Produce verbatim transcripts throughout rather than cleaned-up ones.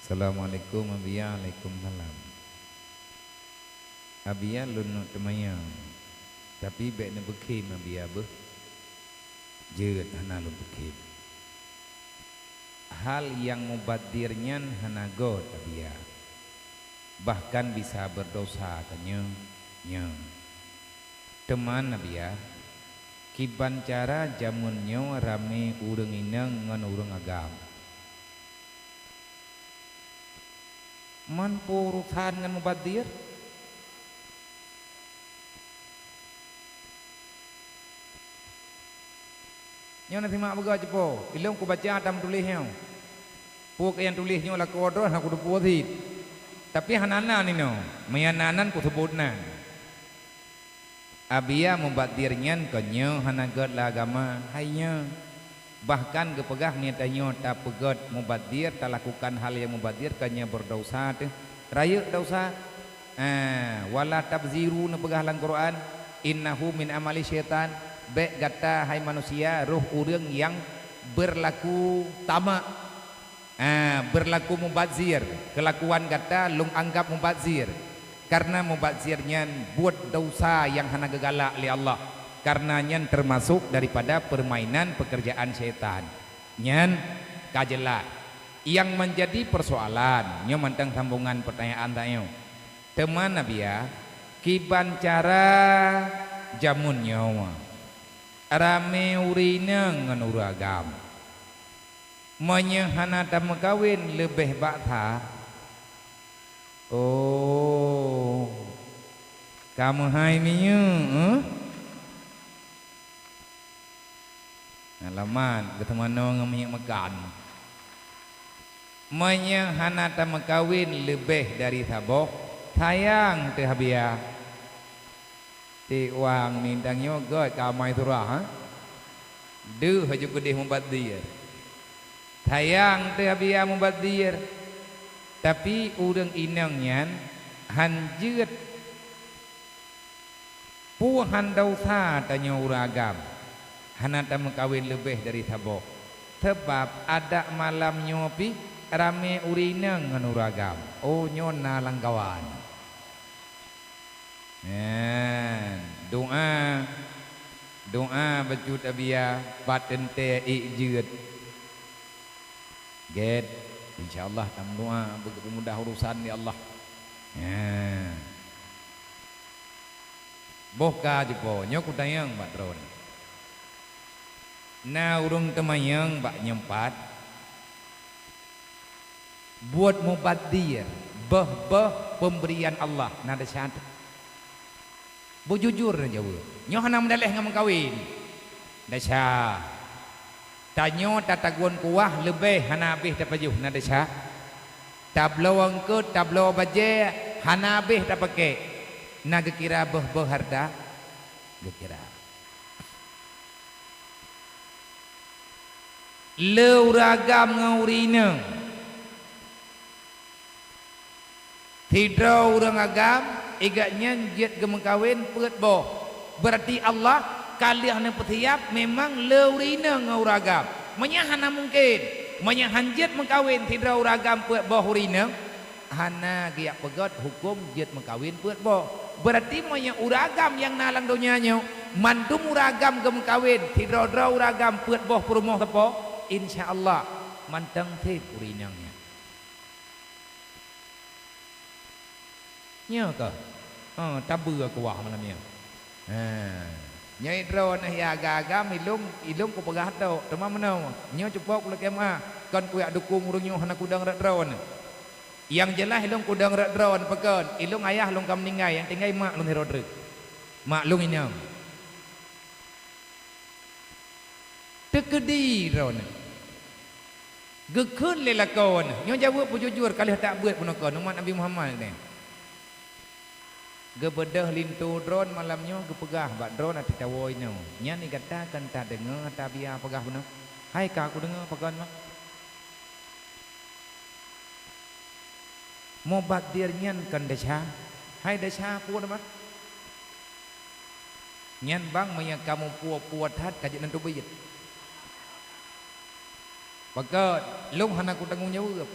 Assalamualaikum, Abiya. Waalaikumsalam. Abiya, lôn neuk teumanyong, tapi bék neupeukhém Abiya beuh. Jeuet, hana lôn peukhém. Hal nyang mubadzir nyan hana göt, Abiya. Bahkan bisa beurdosa tanyoe nyoe. Teuma, Abiya, kiban cara jameun nyoe ramé ureuëng inong ngon ureuëng agam. Man peue urusan ngon mubadzir? Nyoe na simak beugöt cupo, ilong kubaca tam tuléh nyoe. Peue nyang tuléh nyoe lakoe droe hana kuteupeue cit. Tapi hana nan inoe, meunyo na nan kuseubut nan. Abiya mubadzir nyan kon nyoe hana göt lam agama, hai nyoe. Bahkan geupeugah meunyo tanyoe tapeugöt mubadzir, talakukan hal nyang mubadzir, kon nyoe beurdosa teuh. Rayeuk dosa. Ah, wala tabziru neupeugah lam Quran, innahu min amali syaitan. Bék gata, hai manusia, roh ureuëng nyang beurlaku tamak. Ah, beurlaku mubadzir, keulakuan gata lôn anggab mubadzir. Kareuna mubadzir nyan buet dosa nyang hana geugalak lé Allah, kareuna nyan teumasok daripada peurmainan peukeurjaan syaitan. Nyan ka jeulaih. Nyang meunjadi peursoalan, nyoe mantong sambongan peurtanyaan tanyoe. Teuma Abiya, kiban cara jameun nyoe ramé ureuëng inong ngon ureuëng agam. Meunyoe hana tameukawen leubeh bak that, oh, ka meuhai minyeuk, eh? Alamat, geuteumanoe ngon minyeuk meukan. Meunyoe hana tameukawen leubeh dari saboh, sayang teuh Abiya. Tiwang nindang nyoe göt ka amai surah, ha? Deuh laju keudeh mubadzir. Sayang teuh Abiya mubadzir. Tapi ureuëng inong nyan han jeuet. Peue han dosa tanyoe ureuëng agam, hana tameukawen leubeh dari saboh. Sabab adak malam nyoe pih ramé ureuëng inong ngon ureuëng agam. Oh, nyoe na lam kawan. Nyan, doa, doa bacut Abiya, pat teuntée ék jeuet. Gét, insya Allah tameudoa beugeupeumudah urusan lé Allah. Nyan. Boh ka jipo, nyoe kutanyong bak droeneuh. Na ureuëng teumanyong bak nyoe pat, buet mubadzir, beuh-beuh peumberian Allah, na desya teuh? Beujujur na jaweueb. Nyoe hana meudaléh ngon meukawen. Desya. Tanyoe tatagun kuah leubeh hana habéh tapajoh, na desya. Tabloe eungkot, tabloe bajée hana habéh tapakék, na geukira beuh-beuh hareuta? Geukira. Le ureuëng agam ngon ureuëng inong. Sidroe ureuëng agam, i gobnyan jeuet geumeukawen peuet boh. Beurati Allah ka lheueh neupeusiab memang le ureuëng inong ngon ureuëng agam. Meunyoe hana mungken, meunyoe han jeuet meukawen sidroe ureuëng agam peuet boh ureuëng inong, hana geujak peugét huköm jeuet meukawen peuet boh. Beurati meunyoe ureuëng agam nyang na lam donya nyoe, mandum ureuëng agam geumeukawen sidroe-droe ureuëng agam peuet boh peurumoh sapo, insya Allah mantong sép ureuëng inong nyan. Nyoe keuh, oh, tabeue kuah malam nyoe. Ha. Nyoe droeneuh ya agam-agam, ilong, ilong kupeugah tok, teuma meunoe, nyoe cupo kulakée meuah, kon kujak dukong ureuëng nyoe hana kudong rot droeneuh. Nyang jeulaih ilong kudong rot droeneuh, pakon, ilong ayah lôn ka meuninggai, nyang tinggai mak lôn sidroe treuk. Mak lôn inong. Teukeudi droeneuh. Geukheun lé lakoe neuh, nyoe jaweueb beujujur ka lheueh that beuet bunoe kon umat Nabi Muhammad nyoe. Geubeudôh linto droeneuh malam nyoe geupeugah bak droeneuh ateueh tawoe inoe, nyan di gata kon tadeungoe tabiya peugah bunoe. Hai ka kudeungoe pakon mak. Mubadzir nyan kon desya, hai desya peue teuma? Nyan bang meunyoe kamoe puwoe-puwoe that ka jeuet nan teubiet. Pakon, lôn hana kutanggong jaweueb.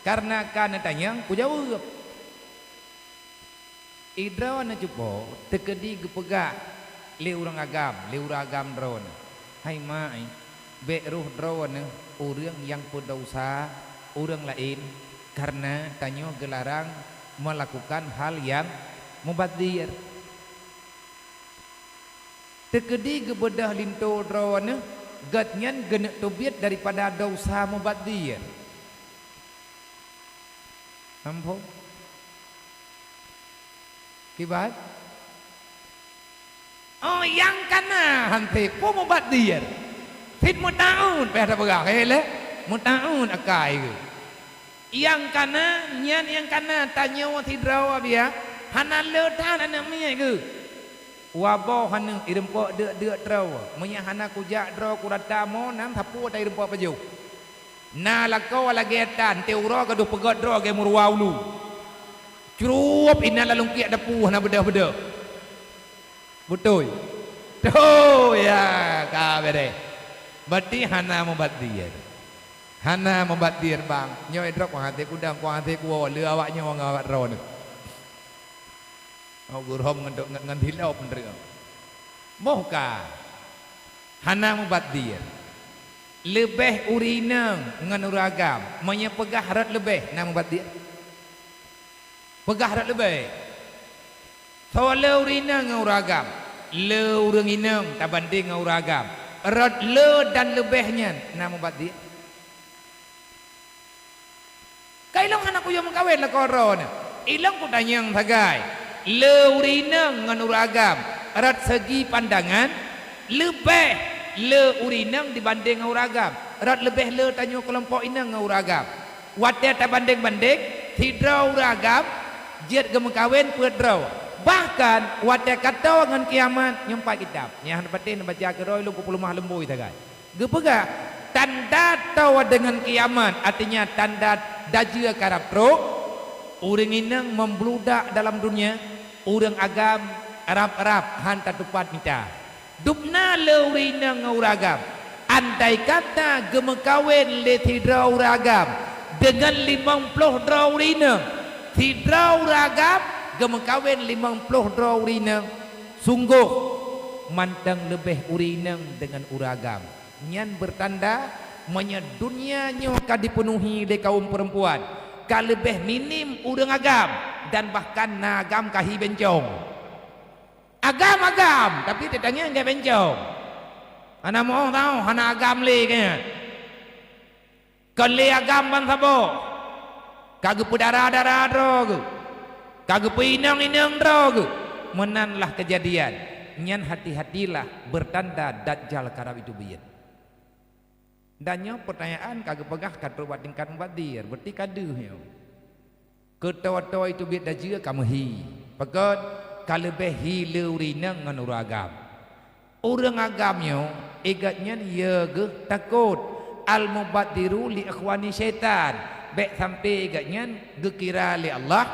Kareuna ka neutanyong, kujaweueb. Idroe neucupo teukeudi geupeugah lé ureuëng agam, lé ureuëng agam droeneuh, "Hai ma, bék roh droeneuh ureuëng nyang peudesya ureuëng laén, kareuna tanyoe geularang meulakukan hal nyang mubadzir." Teukeudi geubeudôh linto droeneuh, gobnyan geuneuk teubiet daripada desya mubadzir. Ampôn. Kiban? Oh, nyang kana hanté peue mubadzir. Cit meutaun payah tapeugah, eh, lé? Meutaun akai geuh. Nyang kana, nyan nyang kana tanyoe sidroe biya, hana le that aneuk miet geuh. Waboh aneuk ireumpok deuk-deuk droe, meunyo hana kujak droe kurata mo, nam sapeue ta ireumpok pajoh. Na lakoe lagée tan, teuh uroe gadôh peugét droe lagée meuruwa ulu. Crup inan lam lungkiek dapu hana beudôh-beudôh. Beutôi. Toh, ya, ka beureh. Berarti hana mubadzir. Hana mubadzir, bang. Nyoe idrop kuang até kudang, kuang até kuwoe, le awak nyoe ngon awak droeneuh. Oh, gurhom ngon, ngon, ngon silop meunurot. Boh ka. Hana mubadzir. Leubeh ureuëng inong ngon ureuëng agam. Meunyoe peugah rot leubeh, na mubadzir. Peugah rot leubeh. Soe le ureuëng inong ngon ureuëng agam? Le ureuëng inong tabandeng ngon ureuëng agam. Rot le dan leubeh nyan na mubadzir. Ka ilong hana kuyue meukawen lakoe droeneuh. Ilong kutanyong sagai. Le ureuëng inong ngon ureuëng agam, rot segi pandangan, leubeh le ureuëng inong dibandeng ngon ureuëng agam. Rot leubeh le tanyoe keulompok inong ngon ureuëng agam. Watée tabandeng-bandeng, sidroe ureuëng agam jeuet geumeukawen peuet droe. Bahkan, watée ka toe ngon kiamat, nyoe pat kitab. Nyang hana patéh neubaca keudroe lôn kupeuleumah leumbôi sagai. Geupeugah, tanda toe deungon kiamat, artinya tanda dajue karab trok, ureuëng inong meubludak dalam dunia, ureuëng agam rab-rab han tatupat mita. Dubna le ureuëng inong ngon ureuëng agam. Andai kata geumeukawen lé sidroe ureuëng agam deungon limong ploh droe ureuëng inong, sidroe ureuëng agam geumeukawen limong ploh droe ureuëng inong, sunggoh mantong leubeh ureuëng inong deungon ureuëng agam. Nyan beutanda meunyoe dunia nyoe ka jipeunuhi lé kaum peurempuan, ka leubeh minim ureuëng agam dan bahkan na agam ka hi bencong. Agam-agam, tapi teutangieng gét bencong. Hana meuoh tao, hana agam lé gét. Kon lé agam ban saboh. Ka geupeudara-dara droe geuh. Ka geupeuinong-inong droe geuh. Meunan lah keujadian. Nyan hati-hatilah beutanda Dajjal karab jiteubiet. Dan nyoe peutanyaan ka geupeugah ka trok bak tingkat mubadzir, berarti ka deuh nyoe. Keu toe-toe teubiet dajue ka meuhi. Pakon? Ka leubeh hi le ureuëng inong ngon ureuëng agam. Ureuëng agam nyoe, i gobnyan yö geuh takot, al-mubadziru li ikhwani syaitan. Bék sampoe i gobnyan geukira lé Allah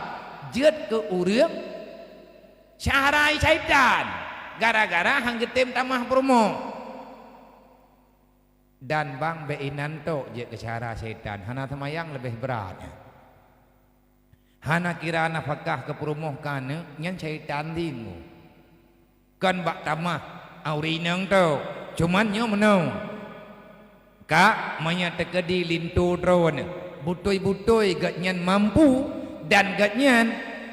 jeuet keu ureuëng syahara syaitan, gara-gara han geutem tamah peurumoh. Dan bang bék inan tok jeuet keu syahara syaitan, hana seumayang leubeh brat nyan. Hana kira nafakah keu peurumoh keu aneuk, nyan syaitan tinggu. Kon bak tamah, a ureuëng inong tok, cuman nyoe meunoe. Ka, meunyoe teukeudi linto droeneuh, beutôi-beutôi gobnyan mampu dan gobnyan,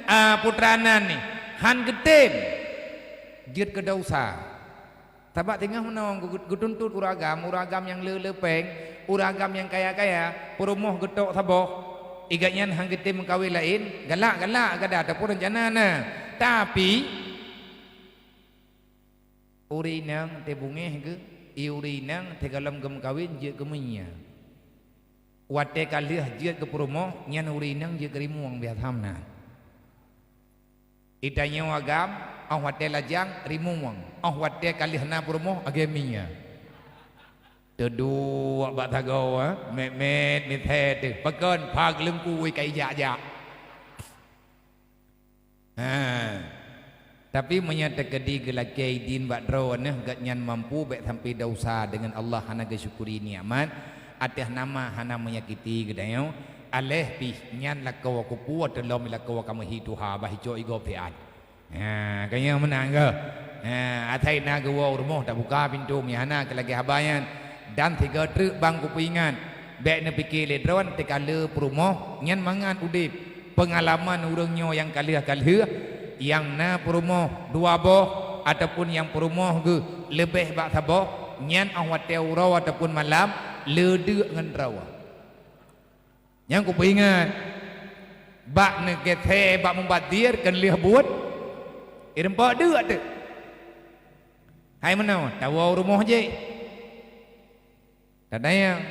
a, putra nan nyoe, han geutem jeuet keu desya. Sabab teungoh meunoe geu-, geutuntot ureuëng agam, ureuëng agam nyang le-le péng, ureuëng agam nyang kaya-kaya, peurumoh geutok saboh, i gobnyan han geutem meukawen laén, galak-galak gata ataupun reuncana na. Tapi, ureuëng inong teuh beungéh geuh, i ureuëng inong teuh gohlom geumeukawen jeuet keu meunyo. Watée ka lheueh jeuet keu peurumoh, nyan ureuëng inong jeuet keu rimueng biasa meunan. I tanyoe agam, óh watée lajang, rimueng. Óh watée ka lheueh na peurumoh, lagée meunyo. Teuduek bak sagoe, eh, mét-mét mithée teuh. Pakon, pha geuleungkui ka ijak-jak. Ha. Tapi meunyoe teukeudi geulakée idin bak droeneuh, gobnyan mampu bék sampoe desya deungon Allah hana geusyukuri nikmat, ateueh nama hana menyakiti geutanyoe, Aléh pih nyan lakoe kupuwoe teulom lakoe kamoe hi tuha bah icok igob siat. Ha, ka nyang meunan geuh. Ha, asai na geuwoe u rumoh tabuka pintoe meuhana keu lagée haba nyan. Dan sigoe treuk bang kupeuingat, bék neupike lé droe teuka le peurumoh nyan mangat udeb. Peungalaman ureuëng nyoe nyang ka lheueh-ka lheueh, nyang na peurumoh dua boh ataupun nyang peurumoh geuh leubeh bak saboh, nyan óh watée uroe ataupun malam le deuk ngon droe. Nyang kupeuingat, bak neugesé bak mubazir keu lheueh buet, ireumpok deuk teuk. Hai meunoe, tawoe u rumoh jih. Tatanyong,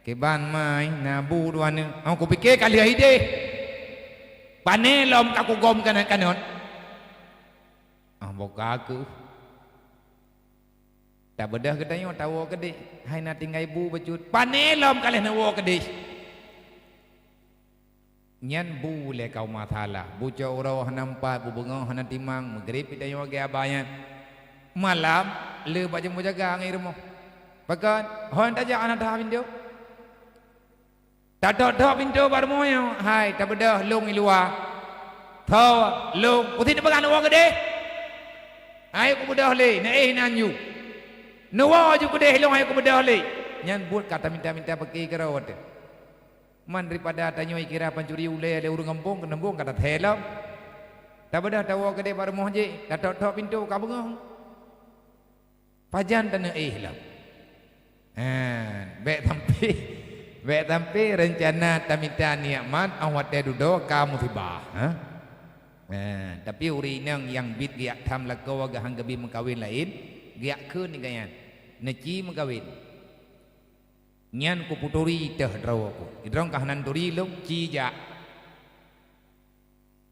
"Kiban mai na bu dua nyoe?" "Oh, kupike ka lheueh ideh. Pane lom ka kugom kanot-kanot." "Ah, boh ka keuh." Tabeudôh geutanyoe tawoe keudeh, hai na tinggai bu bacut. "Pane lom ka lheueh neuwoe keudeh?" Nyan bu lé kaum masalah. Bu cok uroe hana meupat, bu beungoh hana timang, meugrib geutanyoe lagée haba nyan. Malam, le bak jambo jaga ngon i rumoh. Pakon, hon tajak hana taha pintoe. Tatok-tok pintoe bak rumoh nyoe, "Hai, tabeudôh lôn i luwa." "Tho, lôn." "Peue sit neupeugah neuwoe keudeh?" "Hai, kubeudôh lé, neuéh inan ju." "Neuwoe ju keudeh lôn, hai kubeudôh lé." Nyan buet ka taminta-minta peuke keudroe teuh. Man daripada tanyoe kira pancuri ulée lé ureuëng gampông, keuneubông ka tathée lom. Tabeudôh tawoe keudeh bak rumoh jih, tatok-tok pintoe ka beungoh. Pajan taneuéh lom. Ha, bék sampai, bék sampai reuncana tamita nikmat óh watée dudoe ka musibah, ha? Ha, tapi ureuëng inong nyang bit geujak tham lakoe geuh han geubi meukawen laén, geujak kheun nyan, neuci meukawen. Nyan kupeuturi teuh droe ku. Sidroe ka hana turi lom, ci jak.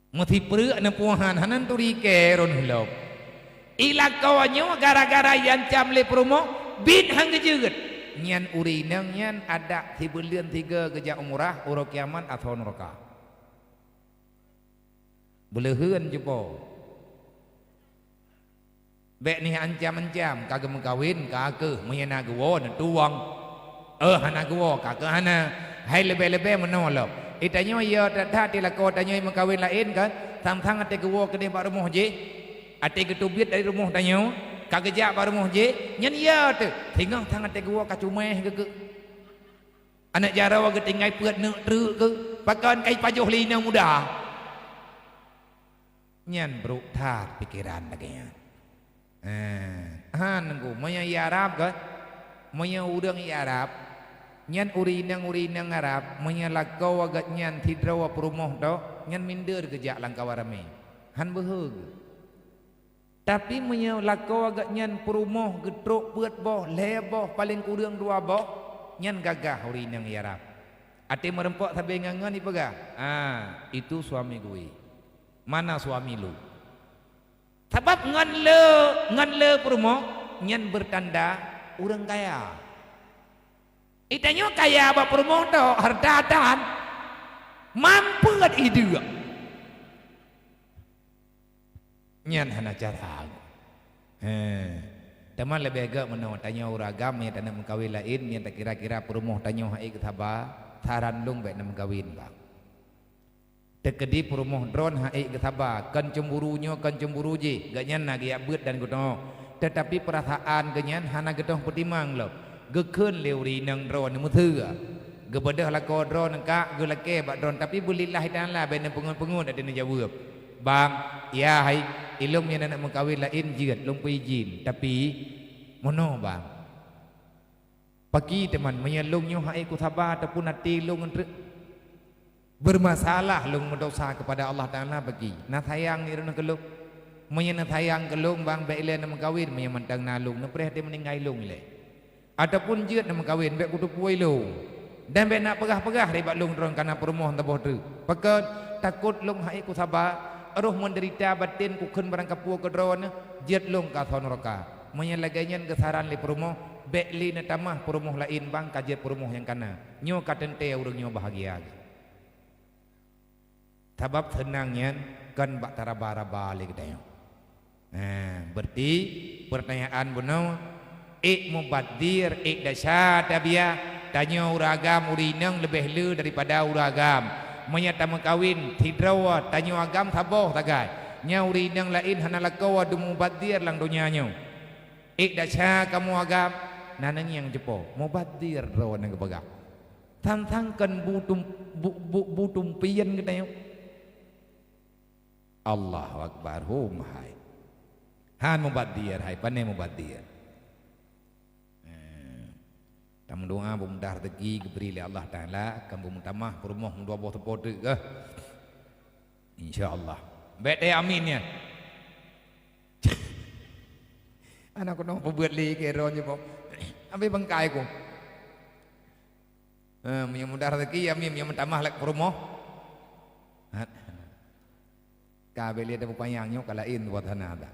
Meusipreuk neupuhan hana turi kée rôn lom. I lakoe nyoe gara-gara iancam lé peurumoh, bit han geujeuet. Nyan ureuëng inong nyan adak sibuleuen sigoe geujak umrah, uroe kiamat asoe nuraka. Beuleuheuen jupo. Bék nih ancam-ancam, ka geumeukawen, ka keuh, meunyoe na geuwoe, neutuwang. Eh, hana geuwoe, ka keuh hana. Hai leubeh-leubeh meunoe lom. Eh, tanyoe yo that-that di lakoe tanyoe meukawen laén kan, sang-sang até geuwoe keudeh bak rumoh jih. Até geuteubiet dari rumoh tanyoe, ka geujak bak rumoh jih, nyan yo teuh. Singoh sang até geuwoe ka cuméh keu keuh. Aneuëk jaroe geutinggai peuet neuk treuk keuh, pakon kai pajoh lé inong muda. Nyan brok that pikeran lagée nyan. Eh, han ku, meunyoe i Arab kan, meunyoe ureuëng i Arab, nyan ureuëng inong-ureuëng inong Arab, meunyoe lakoe awaknyan sidroe peurumoh tok, nyan minder geujak lam kawan ramé. Han beuhe geuh. Tapi meunyoe lakoe awaknyan peurumoh geutrok peuet boh, lhée boh, paleng kureueng dua boh, nyan gagah ureuëng inong i Arab. Até meureumpok sabe ngon-ngon ipeugah, "Ah, itu suami gue. Mana suami lu?" Sabab ngon le, ngon le peurumoh, nyan beutanda ureuëng kaya. Itanyoe kaya bak peurumoh tok, hareuta tan, mampet ideuek. Nyan hana cara. He. Teuma leubeh gét meunoe, tanyoe ureuëng agam nyang taneuk meukawen laén, nyang takira-kira peurumoh tanyoe han ék geusaba, saran lôn bék neumeukawen bang. Teukeudi peurumoh droen han ék geusaba, kon cemburu nyoe, kon cemburu jih, gobnyan na geujak beuet dan geutanyoe. Teutapi peurasaan gobnyan hana geutanyoe peutimang lom. Geukheun lé ureuëng inong droen meuseu. Geubeudôh lakoe droen ka geulakée bak droen, tapi beulillahi ta'ala bék neupeungeut-peungeut até neujaweueb. "Bang, ya hai, ilôn nyan aneuk meukawen laén jeuet, lôn peuijin, tapi meunoe bang. Paki teuma meunyoe lôn nyoe han ék kusaba ataupun até lôn ngon treuk beurmasalah lôn meudosa keupada Allah Ta'ala paki. Na sayang ni droeneuh keu lôn. Meunyoe na sayang keu lôn bang bék ilée neumeukawen meunyoe mantong na lôn, neupreh até meuninggai lôn ilée. Ataupun jeuet neumeukawen bék kuteupue lôn. Dan bék na peugah-peugah nibak lôn droen kana peurumoh saboh treuk. Pakon? Takot lôn han ék kusaba, roh meudeurita baten kukheun barangkapeue keu droeneuh, jeuet lôn keu asoe nuraka. Meunyoe lagée nyan geusaran lé peurumoh, bék lé neutamah peurumoh laén bang ka jeuet peurumoh nyang kana. Nyoe ka teuntée ureuëng nyoe bahagia." Sabab seunang nyan kon bak taraba-raba lé geutanyoe. Nah, berarti pertanyaan bunoe, ék mubazir, ék desya tabiah, Tanyoe ureuëng agam ureuëng inong leubeh le daripada ureuëng agam. Meunyoe tameukawen sidroe, tanyoe agam saboh sagai. Nyan ureuëng inong laén hana lakoe dum mubazir lam donya nyoe. Ék desya kamoe agam, na nyang cupo mubazir droe nyang geupeugah. Sang-sang kon bu tum-, bu, bu, bu tumpian geutanyoe. Allahu Akbar, hum hai. Han mubazir hai, pane mubazir. Eh, tameudoa beumudah rezeki geubri lé Allah Taala, kan beumutamah peurumoh meudua boh teupeu teuk kah? Insya Allah. Bèk teuh amin ya. Anak keunoe peubuet lé keu droe nyoe po. Ambil bangkai ku. Eh, meunyoe mudah rezeki, amin. Meunyoe meutamah lé peurumoh. Hat. Ka bèk lé tapeupanjang nyoe ka laén buat hana ada.